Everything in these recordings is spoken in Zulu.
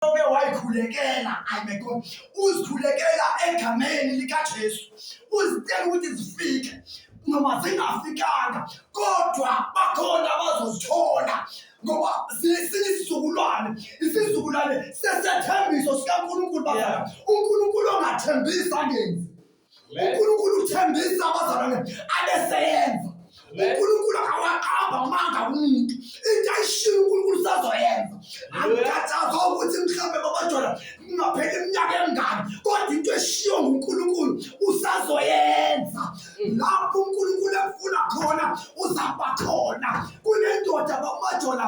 Oke wayikhulekela, ay my God, uzikhulekela egameni likaJesu, uzicela ukuthi zifike noma zingafikanga, kodwa bakhona abazozithola ngoba siyisizukulwane, isizukulwane sesethembiso sikaNkulunkulu bazalwane. UNkulunkulu ongathembisa angenzi. UNkulunkulu uthembisa abazalwane abeseyenza. UNkulunkulu akawaqamba amanga kumuntu. Into ayishiyo uNkulunkulu usazoyenza. Angikhathazwa ukuthi mhlawumbe babajola kungapheli iminyaka emingaki, kodwa into eshiyo nguNkulunkulu usazoyenza. Lapho uNkulunkulu efuna khona uzaba khona. Kunendoda babajola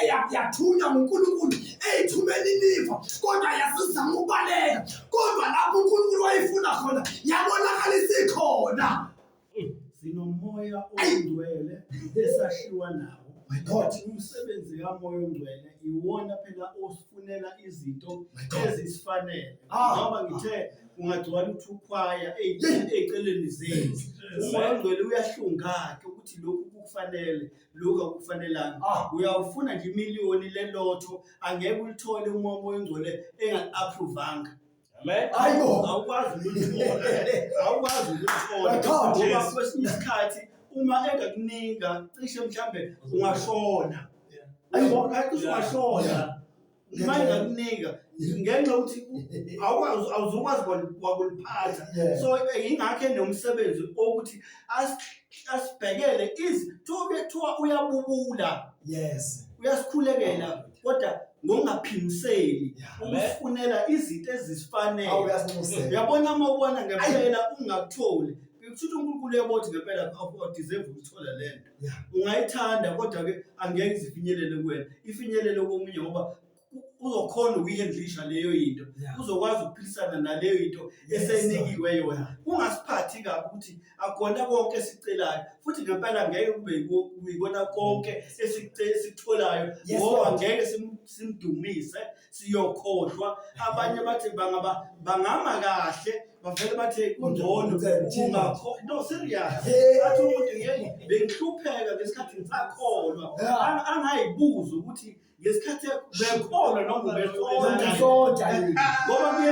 eyake yathunywa nguNkulunkulu eyithumela iniva, kodwa yasizama ukubaleka. Kodwa lapho uNkulunkulu wayifuna khona yabonakala isikhona. Sinomoya ongcwele esashiwa nawo. My God. Umsebenzi kamoya ongcwele iwona phela osifunela izinto My God. ezisifanele. Ah. Ngoba ngithe ungagcwala uthi ukhwaya ey'celeni zenu. Umoya ongcwele uyahlunga-ke ukuthi lokhu kukufanele, lokhu akukufanelanga. Ah. Uyawufuna nje imiliyoni lelotho angeke ulithole uma umoya ongcwele engali-approve-anga. Amen. Hayibo. Awukwazi ukulithola. Awukwazi ukulithola. My God. Ngoba kwesinye isikhathi uma engakunika cishe mhlambe ungashona. Uyabona? Cishe ungashona. Uma engakunika ngenxa yokuthi awukwazi awuzukwazi kwakuliphatha. Yeah. So ingakho enomsebenzi wokuthi asibhekele iz kuthiwa uyabubula. Yes. Uyasikhulekela kodwa ngokungaphimiseli Yeah. ukusifunela izinto ezisifanele. Awu uyasinxusela. Uyabona uma ubona ngempela ungakutholi kusho ukuthi uNkulunkulu uyabona ukuthi ngempela awudeserve ukuthola le nto. Yeah. Ungayithanda kodwa ke angeke izifinyelele kuwena, ifinyelele komunye ngoba uzokhona ukuyihendlisha leyo into. Yeah. Uzokwazi ukuphilisana naleyo into Yes, esenikiwe yona. Yeah. Kungasiphathi kabi ukuthi akukona konke esicelayo, futhi ngempela ngeke kube kuyikona konke esikutholayo Yes, ngoba Lord. ngeke simdumise siyokhohlwa. Abanye bathi bangama kahle bavele bathe kungcono ungakho. No, serious. Hey. Athi umuntu ngeke bengihlupheka ngesikhathi ngisakholwa. Yeah. Angayibuza ukuthi ngesikhathi bekholwa noma ubesonta. Ubesonta. Ngoba kuye